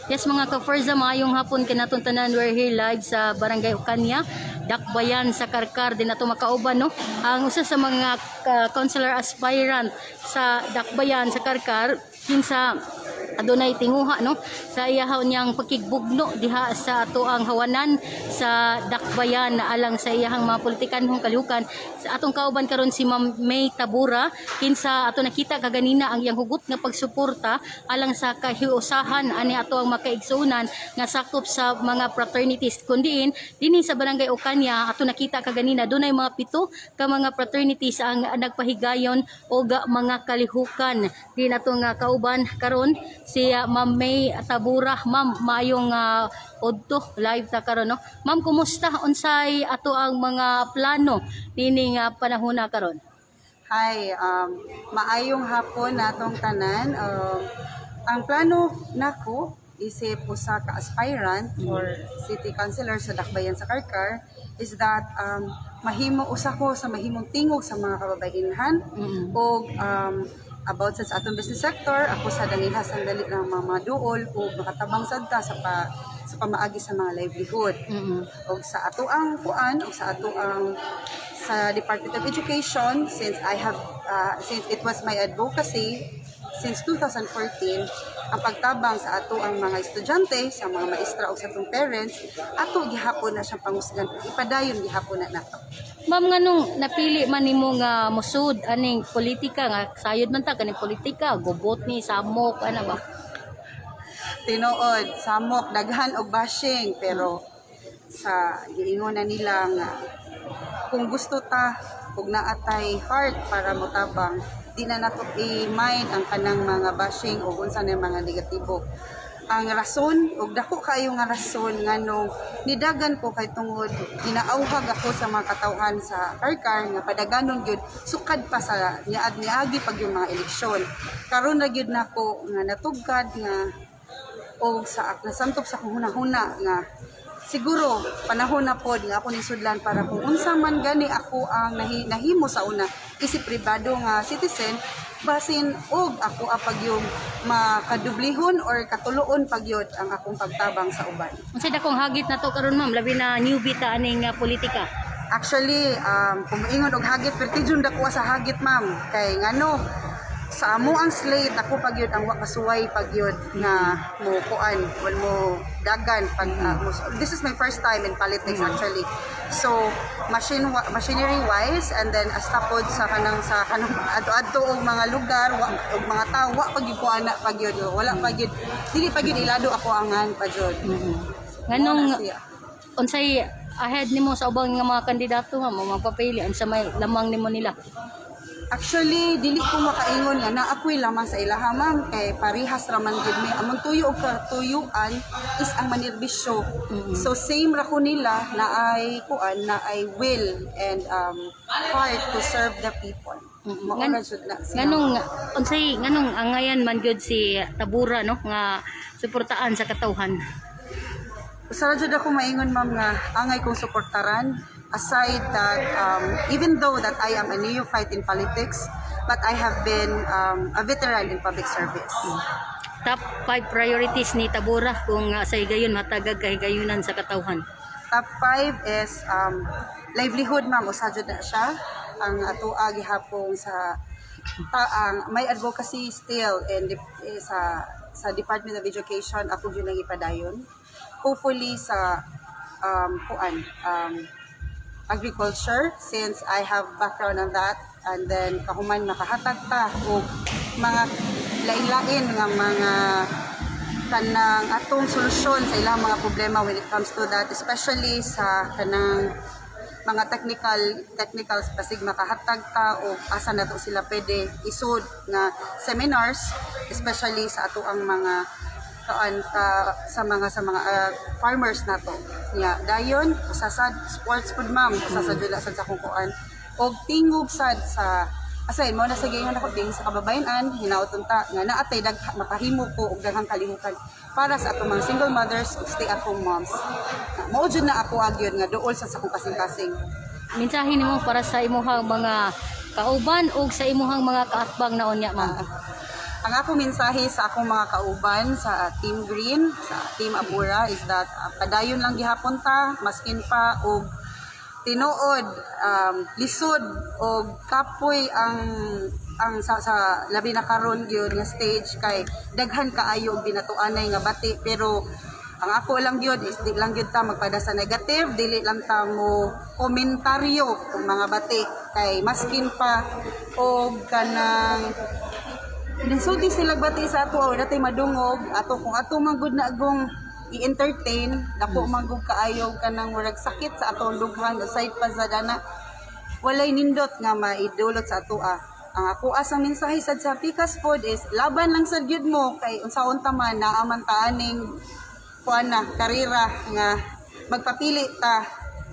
Yes, mga ka-Forza, maayong hapon kanatong tanan. We're here live sa Barangay Ocaña, Dakbayan sa Carcar. Din nato makauban, no, ang usa sa mga councilor aspirant sa Dakbayan sa Carcar, kinsa adunay tinguha, no, sa iyahaw niyang pakigbugno diha sa ato ang hawanan sa Dakbayan na alang sa iyahang mga politikanhong kalihukan. Sa atong kauban karon si Ma'am May Tabura, kinsa ato nakita kaganina ang iyang hugot nga pagsuporta alang sa kahiusahan ani ato ang makaigsuonan nga sakop sa mga fraternities, kundiin dinhi sa Barangay Ocaña ato nakita kaganina dunay mga 7 ka mga fraternities ang nagpahigayon og mga kalihukan. Di nato nga kauban karon si Ma'am May Tabura. Ma'am, maayong udto, live ta karon, no. Ma'am, kumusta? Unsay ato ang mga plano nining panahona karon? Hi, maayong hapon natong tanan. Ang plano nako isip usa ka aspirant for city councilor sa Dakbayan sa Carcar is that mahimo usa ko sa mahimong tingog sa mga kababayenhan ug about sa atong business sector. Ako sa dangilhas ang dali ng mga duol ug makatabang sad ta sa pamaagi sa mga livelihood og sa ato ang kuan og sa ato ang sa Department of Education, since it was my advocacy since 2014 ang pagtabang sa ato ang mga estudyante, sa mga maestra ug sa atong parents. Ato gihapon na siyang pangusgan, ipadayon gihapon na nato. Ma'am, nganong napili man nimo nga mosud aning politika nga sayod man ta kaning politika, gubot ni, samok ana ba? Tinuod, samok, daghan og bashing, pero sa giingon na nila nga kung gusto ta ug naatay heart para motabang, di na nato i-mind ang kanang mga bashing o unsa na mga negatibo. Ang rason ug dako kaayo nga rason nganong nidagan ko kay tungod ginaauhag ako sa mga katawhan sa Carcar nga padaganon gyud sukad pa sa niad niagi pag yung mga eleksyon. Karon na gyud nako nga natugkad nga o sa nasantop sa akong hunahuna nga siguro panahon na pod nga ako ning sudlan para kung unsa man gani ako ang nahimo sa una isip pribado nga citizen, basin og ako apag yung makadublihon or katuluon pagyud ang akong pagtabang sa uban. Unsay dakong hagit nato karon, ma'am, labi na newbie ta aning politika? Actually, kung maingon og hagit, perti jud dako sa hagit, ma'am. Kay ngano, sa amo ang slate, ako pagyud ang wa kasuway pagyud nga mo kuan, wal mo dagan pag this is my first time in politics, actually. So, machinery wise and then hasta pod sa kanang adto-adto og mga lugar wa, og mga tao, wa pag gyud ko ana pagyud. Wala pagyud, dili pagyud ilado ako angan pa jud. Nganong Wala siya. unsay ahead nimo sa ubang nga mga kandidato, ma'am, o magpapili, unsa may lamang nimo nila? Actually, dili ko makaingon nga na ako'y lamang sa ilaha, ma'am, kay parihas ra man gid may among tuyo og katuyuan is ang manerbisyo. So same ra ko nila na ay kuan, na ay will and heart to serve the people. Mao ra jud na siya. Nganong unsay nganong angayan man gyud si Tabura, no, nga suportaan sa katawhan? Usa ra jud ako maingon, ma'am, nga angay kong suportaran, aside that even though that I am a neophyte in politics, but I have been a veteran in public service. Top 5 priorities ni Tabura kung sa higayon matagag kahigayunan sa katawhan? Top 5 is livelihood, ma'am, usa jud na siya. Ang atoa gihapon sa ta, ang may advocacy still in the, eh, sa Department of Education, ako gyud nang ipadayon. Hopefully sa kuan, agriculture, since I have background on that, and then kahuman makahatag ta og mga lain-lain nga mga kanang atong solusyon sa ilang mga problema when it comes to that, especially sa kanang mga technical technical, basig makahatag ta o asa nato sila pwede isud nga seminars, especially sa ato ang mga kaan ka sa mga farmers nato. Nya dayon usa sad sports pud, ma'am, usa sa jud sad sa akong kuan og tingog sad sa asay mo na sa gayon ako tingog sa kababayen-an. Hinaoton ta nga naatay dag makahimo ko og daghang kalihukan para sa atong mga single mothers ug stay at home moms. Na, mao jud na ako agyod nga duol sa akong kasing-kasing. Mensahe nimo para sa imuhang mga kauban ug sa imuhang mga kaatbang na unya, ma'am. Ang akong mensahe sa akong mga kauban sa Team Green, sa Team Abura is that padayon lang gihapon ta maskin pa og tinuod lisod og kapoy ang sa labi na karon gyud nga stage kay daghan kaayo og binatuanay nga bati, pero ang ako lang gyud is di lang gyud ta magpada sa negative, dili lang ta mo komentaryo og mga bati kay maskin pa og kanang nisulti sila bati sa ato or natay madungog ato, kung ato man gud na agong i-entertain, dako man gud kaayo kanang murag sakit sa atong dughan. Aside pa sa dana, walay nindot nga maidulot sa atoa. Ang ako asang mensahe sad sa Pikas Food is laban lang sad gyud mo kay unsaon ta man, naa man ta aning kuan na karera nga magpapili ta.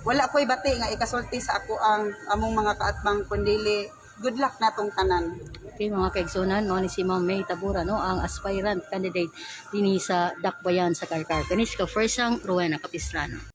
Wala ko'y bati nga ikasulti sa ako ang among mga kaatbang kundili good luck natong tanan. Okay, mga kaigsunan, mao ni si Ma'am May Tabura, no, ang aspirant candidate dinhi sa Dakbayan sa Carcar. Kaniska first ang Rowena Capistrano.